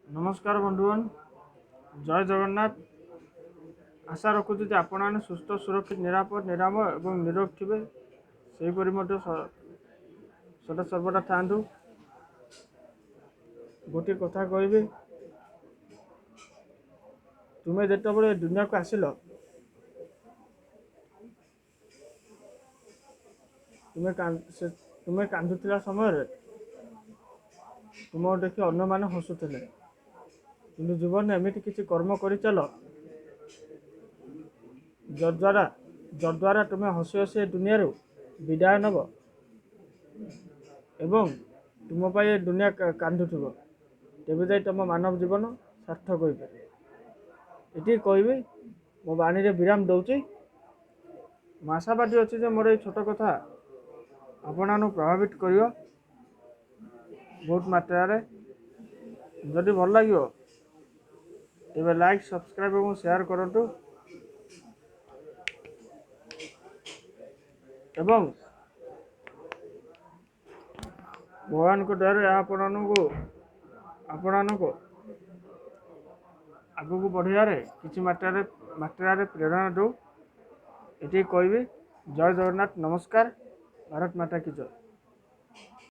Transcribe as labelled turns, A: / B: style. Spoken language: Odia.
A: ନମସ୍କାର ବନ୍ଧୁଗଣ, ଜୟ ଜଗନ୍ନାଥ। ଆଶା ରଖୁଛି ଯେ ଆପଣମାନେ ସୁସ୍ଥ, ସୁରକ୍ଷିତ, ନିରାପଦ, ନିରାମୟ ଏବଂ ନିରୋଗ ଥିବେ। ସେହିପରି ମଧ୍ୟ ସଦା ସର୍ବଦା ଥାଆନ୍ତୁ। ଗୋଟିଏ କଥା କହିବି, ତୁମେ ଯେତେବେଳେ ଦୁନିଆକୁ ଆସିଲ, ତୁମେ ତୁମେ କାନ୍ଦୁଥିଲା ସମୟରେ ତୁମକୁ ଦେଖି ଅନ୍ୟମାନେ ହସୁଥିଲେ। କିନ୍ତୁ ଜୀବନରେ ଏମିତି କିଛି କର୍ମ କରିଚାଲ, ଯଦ୍ୱାରା ତୁମେ ହସି ହସି ଏ ଦୁନିଆରୁ ବିଦାୟ ନେବ ଏବଂ ତୁମ ପାଇଁ ଏ ଦୁନିଆ କାନ୍ଦୁଥିବ। ତେବେ ଯାଇ ତୁମ ମାନବ ଜୀବନ ସାର୍ଥକ ହୋଇପାରିବ। ଏତିକି କହିବି, ମୋ ବାଣୀରେ ବିରାମ ଦେଉଛି। ମୁଁ ଆଶାବାଦୀ ଅଛି ଯେ ମୋର ଏଇ ଛୋଟ କଥା ଆପଣମାନଙ୍କୁ ପ୍ରଭାବିତ କରିବ ବହୁତ ମାତ୍ରାରେ। ଯଦି ଭଲ ଲାଗିବ ତେବେ ଲାଇକ୍, ସବସ୍କ୍ରାଇବ୍ ଏବଂ ସେୟାର କରନ୍ତୁ ଏବଂ ଭଗବାନଙ୍କ ଦୟାରୁ ଏହା ଆପଣମାନଙ୍କୁ ଆଗକୁ ବଢ଼ିବାରେ କିଛି ମାତ୍ରାରେ ପ୍ରେରଣା ଦେଉ। ଏତିକି କହିବି। ଜୟ ଜଗନ୍ନାଥ, ନମସ୍କାର, ଭାରତ ମାତା କି ଜୟ।